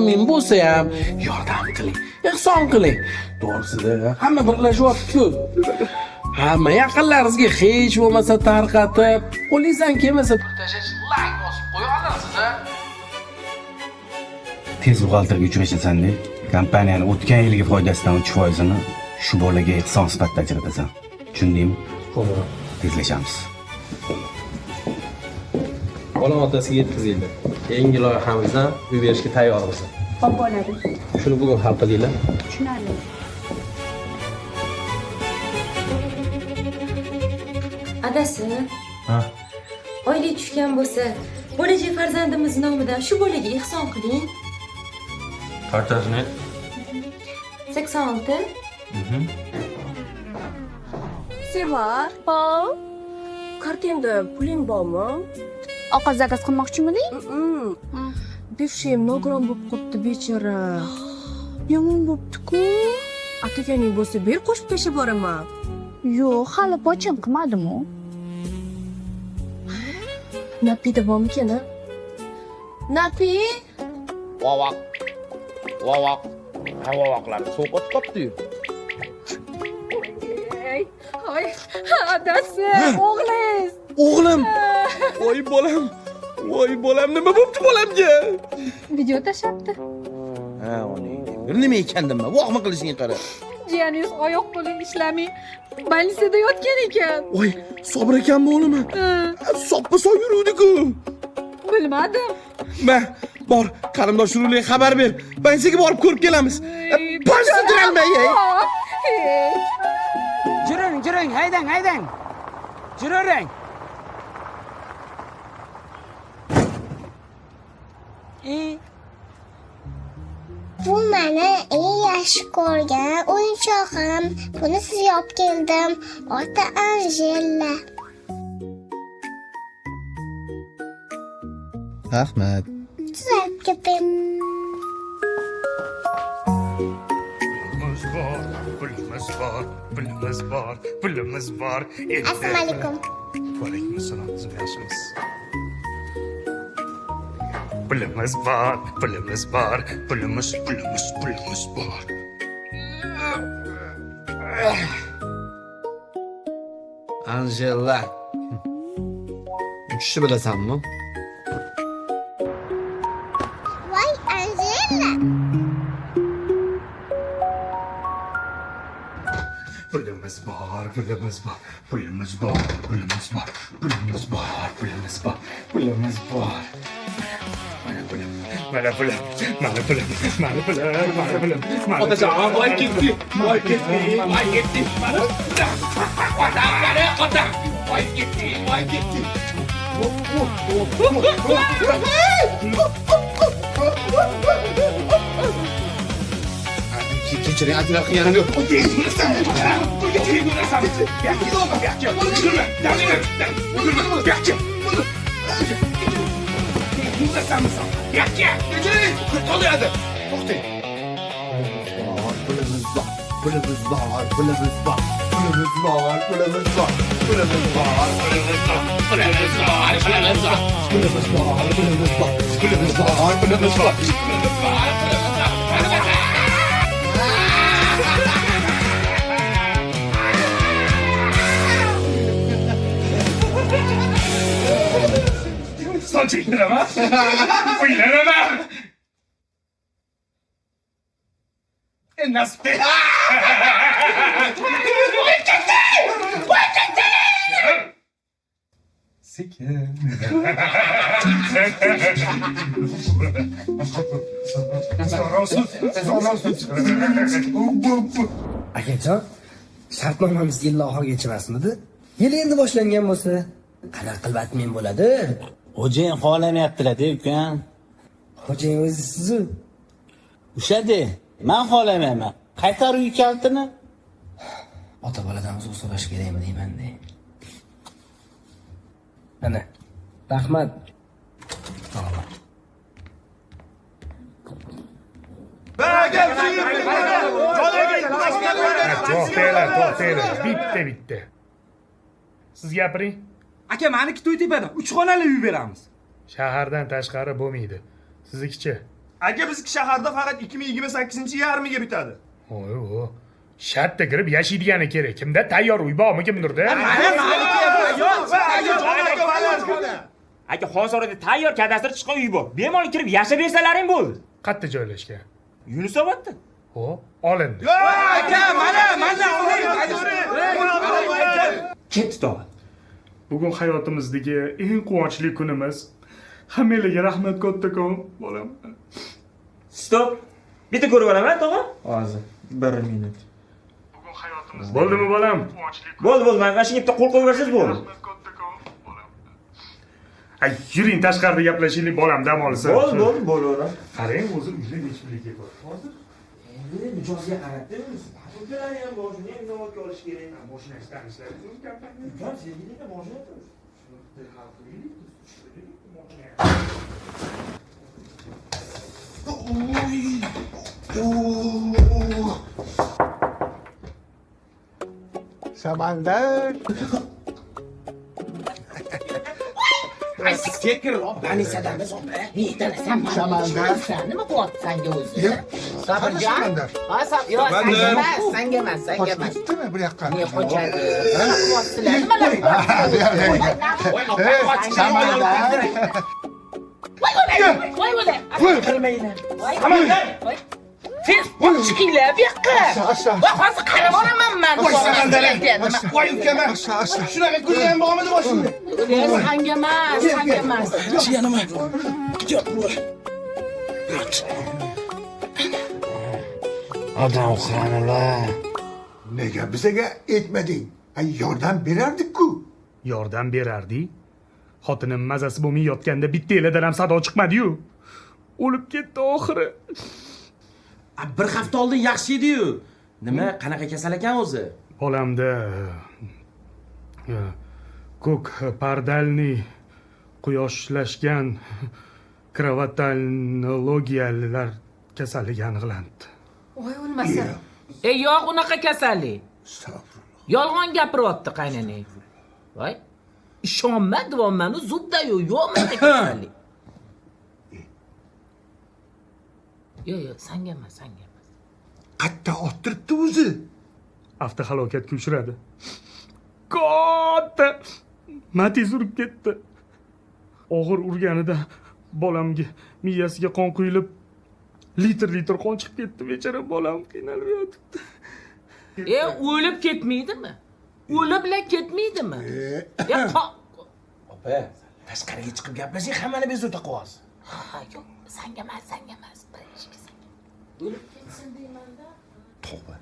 20 ming bo'lsa ham yordam qiling, ehson qiling. To'g'risida hamma birlashyapti-ku. Hamma yaqinlaringizga hech bo'lmasa tarqatib, qo'lingizdan kelmasa pul tashlash, layk bosib qo'ya olasiz, a? Tez buxgalterga uchrashasan-da, kompaniyani o'tgan yilgi foydasidan 3 foizini shu bolaga ehson sifatida ajratasan. Tushundingmi? Tezlashamiz. Bolam otasiga yetkazinglar. Keyingi loyihamizdan uy berishga tayyormiz. Xo'p, bo'ladi. Shuni bugun hal qilinglar. Tushunarli. Adasi. Oylik tushgan bo'lsa, bo'lajak farzandimiz nomidan shu bolaga ehson qiling. Kartasini. 86. Sevар. Ha? Kartangda puling bormi? Ovqat заказ qilmoqchimiding? Бывший im nogiron bo'lib qolibdi, bechora. Yomon bo'pti-ku. Ataganing bo'lsa, ber, qo'shib tashlab boraman. Yo'q, hali pochim qilmadim-u. Napida bormikan, a? Napi? Vovoq. Vovoq. Vovoqlar sovqotib qopti-yu. Voy, adasi, o'g'lingiz. O'g'lim. Voy bolam. Voy bolam, nima bo'pti bolamga? Video tashlabdi. Ha, oning. Bir nima ekan nima? Vohma qilishingga qara. Jiyaningiz oyoq qo'lim ishlamay больница da yotgan ekan. Voy, Sobir akammi o'g'limi? Ha, Soppa sog' yuruvdi-ku. Bilmadim. Ma, bor, qarindosh urug'larga xabar ber. Больница ga borib ko'rib kelamiz. Больница turolmay. Ey. Hey. Juring, juring, haydang, haydang. Juravering. E, Bu mani eng yaxshi ko'rgan o'yinchog'im. Buni sizga olib keldim. Oti Anjela. Rahmat. Tuzalib ketdim. Pulimiz bor, pulimiz bor, pulimiz bor, pulimiz bor. Endi. Assalomu alaykum. Va alaykum assalom, qizim, yaxshimisiz? Pulimiz bor, pulimiz bor, pulimiz, pulimiz, pulimiz bor. Anjela. Uchishni bilasanmi? Voy, Anjela. Pulimiz bor, pulimiz bor, pulimiz bor, pulimiz bor, pulimiz bor, pulimiz bor, pulimiz bor. Mana pulim, mana pulim, mana pulim, mana pulim, mana pulim, mana. Otajon, voy ketdi, voy ketdi, voy ketdi. Mana otam, mana otam. Voy ketdi, voy ketdi. Kechiring, akalar, qilganim yo'q. Buyoqqa. Kechiring, to'xtaydi. To'xtang. Pulimiz bor, pulimiz bor, pulimiz bor, pulimiz bor, pulimiz bor, pulimiz bor, pulimiz bor, pulimiz bor, pulimiz bor, pulimiz bor, pulimiz bor, pulimiz bor, pulimiz bor, pulimiz bor, pulimiz bor. Son chektiraman. Uylanaman. Nasib. Sekin. Akajon, shartnomamiz yil oxirigacha emasmidi? Yil endi boshlangan bo'lsa, qanaqa qilib отмен bo'ladi? Xo'jayin xohlamayaptilar-da, ukam. Xo'jayin o'zi sizu. O'shade, man xohlamayman. Qaytar uy kalitini. Ota boladan uzr so'rash kerakmi deyman-da. Mana. Rahmat. To'xtanglar, to'xtanglar. Bitta bitta. Siz gapiring. Aka, maniki To'ytepada 3 xonali uy beramiz. Shahardan tashqari bo'lmaydi. Siznikichi? Aka, bizniki shaharda faqat 2028 yarmiga bitadi. Voy, o. Shartta kirib yashaydigani kerak. Kimda tayyor uy bormi kimdirda? Aka, Xonsaroyda tayyor kadastr chiqqan uy bor. Bemalol kirib yashab bersalaring bo'ldi. Qayerda joylashgan? Yunusobodda. Xo'p, olindi. Aka, mana, mana Ketdi tog'a. Bugun hayotimizdagi eng quvonchli kunimiz. Hammanglarga rahmat kattakon, bolam. Stop. Bitta ko'rib olaman tog'a. Hozir 1 minut. Bo'ldimi bolam? Bo'ldi, bo'ldi. Mana shunga bitta qo'l qo'yib bersangiz bo'ldi. Ay, yuring tashqarida gaplashaylik, bolam dam olsin. Bo'ldi, bo'ldi, bo'ldi. Qarang, o'zi uylar necha pulga bor. Hozir Endi mijozga qarab-da, ukalar ham bor, shuni ham inobatga olish kerak. Mashina ishlatishlar o'zi kompaniya. Ukam sergida mashina turibdi. Samandar. Sekinroq, banisadamiz opa. Yetalasan. Samandar. Nima qilyapti sanga o'zi? Yo'q. Sabirjon. Samandar. Ha, yo'q, sanga emas, sanga emas, sanga emas. Ketdimi bu yoqqa? Ne qochadi? Nima qilyapsizlar? Nimalar qilyapsizlar? Samandar. Voy o'lay, voy o'lay. Qilmanglar. Samandar. Tez chiqinglar bu yoqqa. Voy, hozir qarab olaman man. Voy Samandar. Voy ukam. Shunaqa kulgan bormidi boshingda? Sanga emas, sanga emas. Jiyanima. Odam xonilar. Nega bizaga aytmading? Ay, yordam berardik-ku. Yordam berardik. Xotinim mazasi bo'lmay yotganda bitta elidan ham sado chiqmadi-yu. O'lib ketdi oxiri. Bir hafta oldin yaxshi edi-yu. Nima, qanaqa kasal ekan o'zi? Bolamda ko'k pardalni quyoshlashgan krovotalnologiyalar kasalligi aniqlandi. Voy o'lmasa. E yo'q unaqa kasallik. Yolg'on gapiryapti qaynanang. Voy. Ishonma deyapman-u, zubda-yu, yo'q menda kasallik. Yo'q, yo'q, sanga emas, sanga emas. Qatta ottiribdi o'zi. Avtohalokatga uchradi. Katta Matiz urib ketdi. Og'ir urganida bolamga miyasiga qon quyilib, litr-litr qon chiqib ketdi. Bechora bolam qiynalib yotibdi. E o'lib ketmaydimi? O'libla ketmaydimi? E Opa, tashqariga chiqib gaplashing, hammani bezovta qilyapsiz. Ha, yo'q, sanga emas, sanga emas. Birinchi sanga. O'lib ketsin deyman-da. Tavba.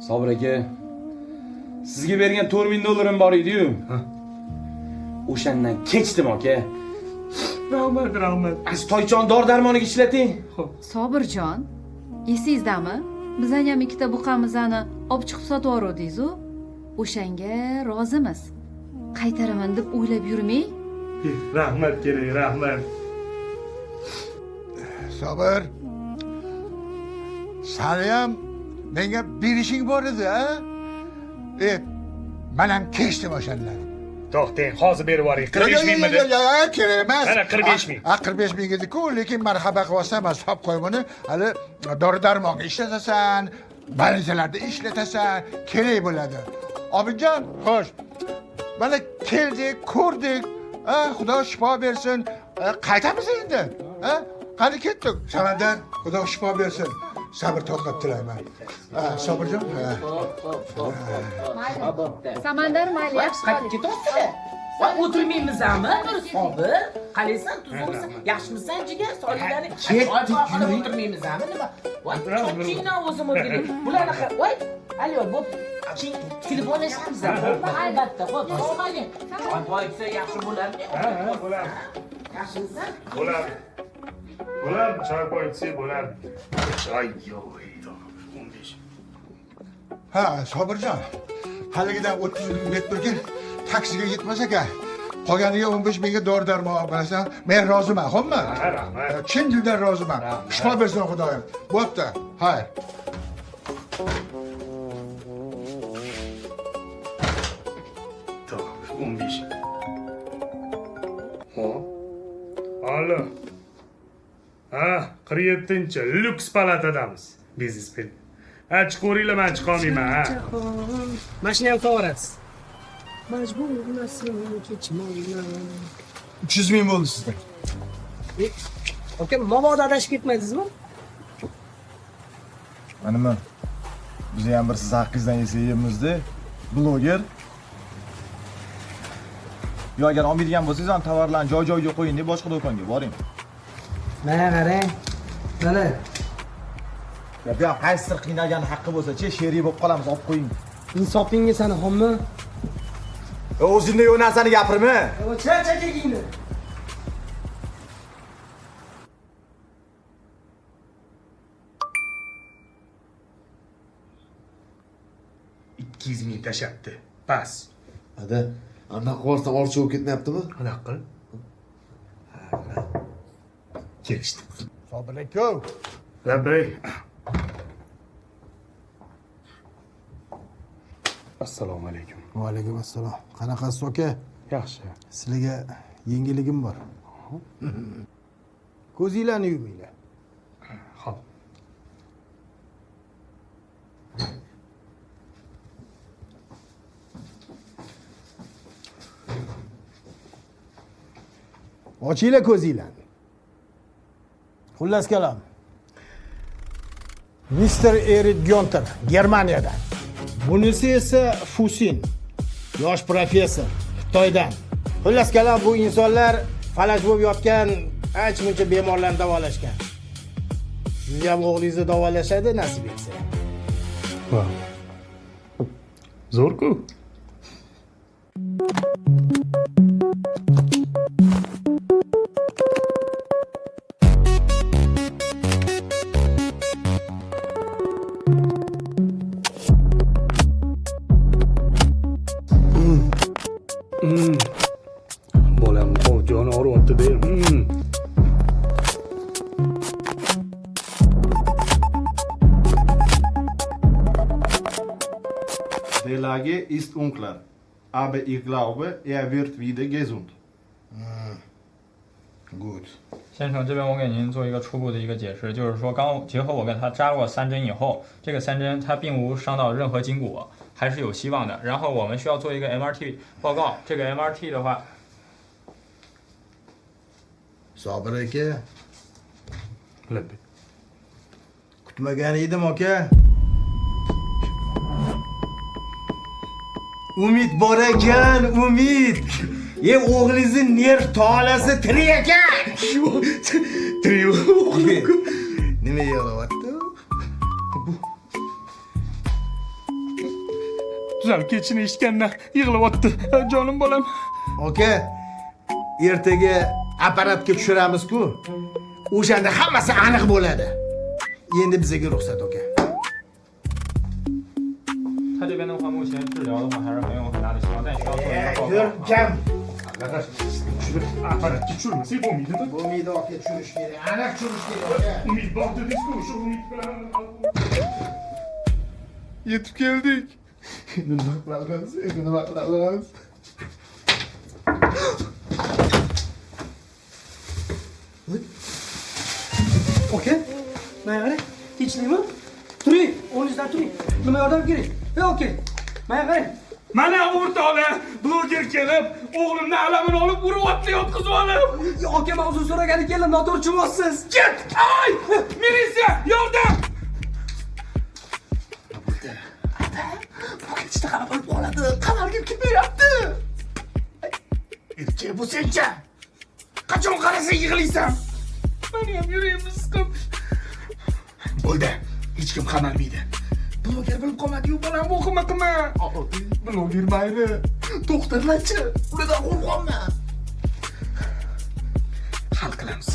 Sobir aka, sizga bergan 4000 dollarim bor edi-yu. O'shandan kechdim aka. Rahmat, rahmat. As toychon dori darmoniga ishlating. Sobirjon, esingizdami? Bizani ham ikkita buqamizni olib chiqib sotib yuboruvdingiz-u. O'shanga rozimiz. Qaytaraman deb o'ylab yurmang. Rahmat kerak, rahmat. Sobir. Sani ham menga berishing bor edi, a? Men ham kechdim o'shandan. To'xtang, hozir berib yuboring. 45 mingmi? Yo'q, kerak emas. Mana 45 ming. Ha, 45 ming edi-ku, lekin marhaba qilyapsan, man solib qo'y buni. Hali dori darmonga ishlatasan, больницаlarda ishlatasan, kerak bo'ladi. Obidjon, xo'sh. Mana keldik, ko'rdik. Ha, Xudo shifo bersin. Qaytamiz endi. Ha? Qani ketdik. Samandar, Xudo shifo bersin. Sabr toqat tilayman. Ha, Sobirjon. Ha. Xo'p, xo'p, xo'p. Bo'pti. Samandar mayli, yaxshi Qaytib qoling. ketyapsizlar. Voy, o'tirmaymizmi? Bir Sobir, qalaysan, tuzukmisan, yaxshimisan jigar, soliqlarni choy poy qilib o'tirmaymizmi? Nima? Voy, cho'chingdan o'zim o'rganay. Bularni voy, alo, bo'p. Keyin telefonlashamiz, xo'pmi? Albatta, xo'p, sog' bo'ling. Choy poy ichsa yaxshi bo'ladi. Ha, ha, bo'ladi. Yaxshimisan? Bo'ladi. Bo'ladi, choy poy ichsak bo'ladi. Choy yo'q, 15. Ha, Sobirjon. Haligidan 30 ming berib turgin, taksiga yetmas ekan. Qolganiga 15 mingga dori darmon olib berasan. Men roziman, xo'pmi? Ha, rahmat. Chin dildan roziman. Shifo bersin Xudoyim. Bo'pti. Xayr. 15. Hop. Alo. Ha, 47-chi lyuks palatadamiz. Biznesmen. Ha, chiqaveringlar, men chiqa olmayman, ha. Mashina ham tovarasiz. Majbur emasman, kechmayman. 300 ming bo'ldi sizda. Aka, mabodo adashib ketmadingizmi? Mana nima? Biz ham bir siz haqqingizdan yesak yemizda. Bloger. Yo, agar olmaydigan bo'lsangiz ham tovarlarni joy-joyiga qo'ying deb boshqa do'konga boring. Mana qarang. Mana. Ya bu ham qaysidir qiynalgan haqqi bo'lsa-chi, sherik bo'lib qolamiz, olib qo'ying. Insofingga sani xommi? O'zingda yo'q narsani gapirma. Chakagingni. Ikki ming tashlabdi. Bas. Ada, anaqa qo'rsam orcha bo'lib ketmayaptimi? Qanaqa qil? Kelishdik. Sobir aka. Labbay. Assalomu alaykum. Va alaykum assalom. Qanaqasiz aka? Yaxshi. Sizlarga yengilligim bor. Ko'zinglarni yuminglar. Xo'p. Ochinglar ko'zinglarni. Xullas kalom. Mister Erik Gyonter, Germaniyadan. Bunisi esa Fusin, yosh professor, Xitoydan. Xullas kalom, bu insonlar falaj bo'lib yotgan ancha muncha bemorlarni davolashgan. Sizni ham o'g'lingizni davolashadi, nasib etsa. Va. Zo'r-ku. Bolam joni og'riyapti-da. Der Lage ist unklar, aber ich glaube, er wird wieder gesund. Gut. 先生，这边我给您做一个初步的一个解释，就是说，刚结合我给他扎过3针以后，这个3针他并无伤到任何筋骨，还是有希望的。然后我们需要做一个 MRT 报告，这个 MRT 的话， Sobir aka. Labbay. Kutmagan edim aka. Umid bor ekan, umid. O'g'lingizni nerv tolasi tirik ekan. Shu tirik o'g'lim. Nima yig'layapti? Bu tuzalib ketishini eshitgandan yig'layapti. Jonim bolam. Aka, ertaga apparatga tushiramiz-ku. O'shanda hammasi aniq bo'ladi. Endi bizga ruxsat aka. 他这边的话，目前治疗的话还是很有很大的希望，但需要做一个报告。 Kam. Apparatga tushirmasak bo'lmaydimi? Bo'lmaydi aka, tushirish kerak. Aniq tushirish kerak aka. Umid bor dedingiz-ku, o'sha umid bilan yetib keldik. Endi nima qilamiz? Endi nima qilamiz? Aka, mana qarang, tinchlikmi? Turing, o'rningizdan turing. Nima yordam kerak? Ey aka, mana qarang. Mana o'rtoqlar, bloger kelib, o'g'limni alamini olib urib yotqizib olib. Aka, men uzr so'ragani keldim, noto'g'ri tushunmayapsiz. Ket! Ay! Militsiya, yordam! Bu ketishda qanaqa bo'lib qoladi? Qamalgim kelmayapti. Erkak bo'lsang-chi. Qachon qarasang yig'laysan? Meni ham yuragimni siqib. Bo'ldi, hech kim qamalmaydi. Bloger bilib qolmadi-yu, bolam vahima qilma. Bloger mayli. Doktorlarchi, ulardan qo'rqyapman. Hal qilamiz.